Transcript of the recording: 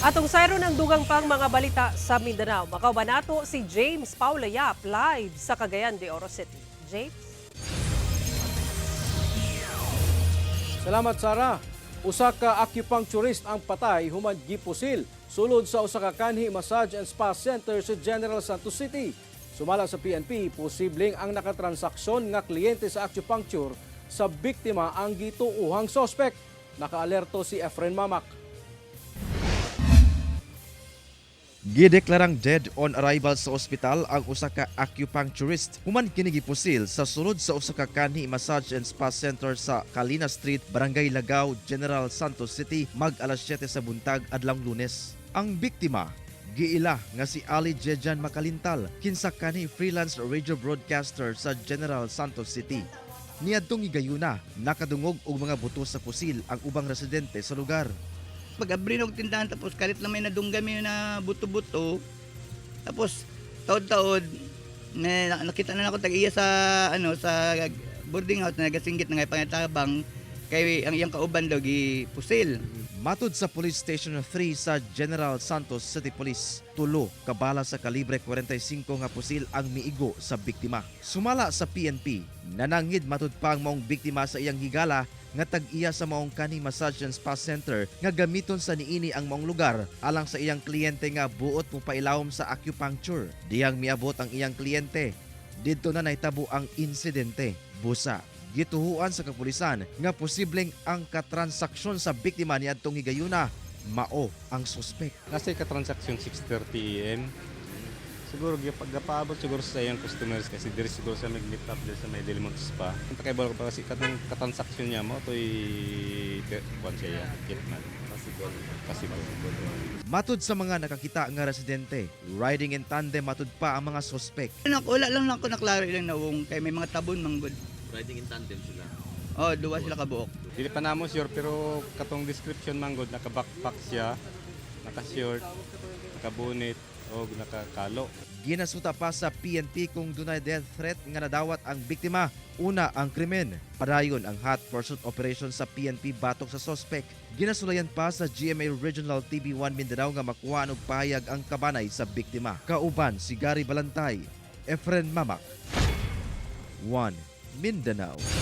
Atong sayron ang dugang pang mga balita sa Mindanao. Makauban nato si James Paula Yap live sa Cagayan de Oro City. James? Salamat, Sara. Usa ka acupuncturist ang patay human gipusil sulod sa usa ka kanhi massage and spa center sa General Santos City. Sumala sa PNP, posibleng ang nakatransaksyon nga kliyente sa acupuncture sa biktima ang gituuhang sospek. Nakaalerto si Efren Mamak. Gideklarang dead on arrival sa ospital ang usa ka acupuncturist human kini gipusil sa sulod sa usa ka kanhi massage and spa center sa Kalina Street, Barangay Lagao, General Santos City mag alas 7 sa buntag adlawng Lunes. Ang biktima giila nga si Ali Jejan Makalintal, kinsa kani freelance radio broadcaster sa General Santos City. Niadtong higayuna, nakadungog og mga buto sa pusil ang ubang residente sa lugar. Pag abri og tindahan, tapos kalit lang may nadunggan may na buto-buto. Tapos taod-taod na nakita na ako tag iya sa ano sa boarding house na nagasinggit na nga pangitabang kay ang iyang kauban daw gipusil. Matud sa Police Station 3 sa General Santos City Police, tulo ka bala sa kalibre 45 nga pusil ang miigo sa biktima. Sumala sa PNP, nanangid matud pa ang maong biktima sa iyang higala nga tag-iya sa maong kani massage and spa center nga gamiton sa niini ang maong lugar alang sa iyang kliyente nga buot mo pailawom sa acupuncture. Diyang miabot ang iyang kliyente, didto na nahitabo ang insidente. Busa, gituhuan sa kapulisan nga posibleng ang katransaksyon sa biktima niadtong higayuna mao ang suspek. Nasa katransaksyon 6:30 AM. Siguro gapaabot siguro sa iyang customers kasi diri siguro sa mag-meet up diri sa may Delimont Spa. Ang takibal ko pa kasi katong katransaksyon niya mo to'y kuan siya ya, hitman. Possible. Possible. Matud sa mga nakakita nga residente, riding in tandem matud pa ang mga suspek. Anak, wala lang ako naklaro ilang nawong kay may mga tabon manggod. Riding in tandem sila. Oh, duwa sila kabuok. Dili pa namo sure pero katong description man gud, naka-backpack siya, naka-short, naka-bonnet o nakakalo. Ginasuta pa sa PNP kung dunay death threat nga nadawat ang biktima una ang krimen. Padayon ang hot pursuit operation sa PNP batok sa suspek. Ginasulayan pa sa GMA Regional TV1 Mindanao nga makuha og pahayag ang kabanay sa biktima. Kauban si Gary Balantay, Efren Mamak, 1 Mindanao.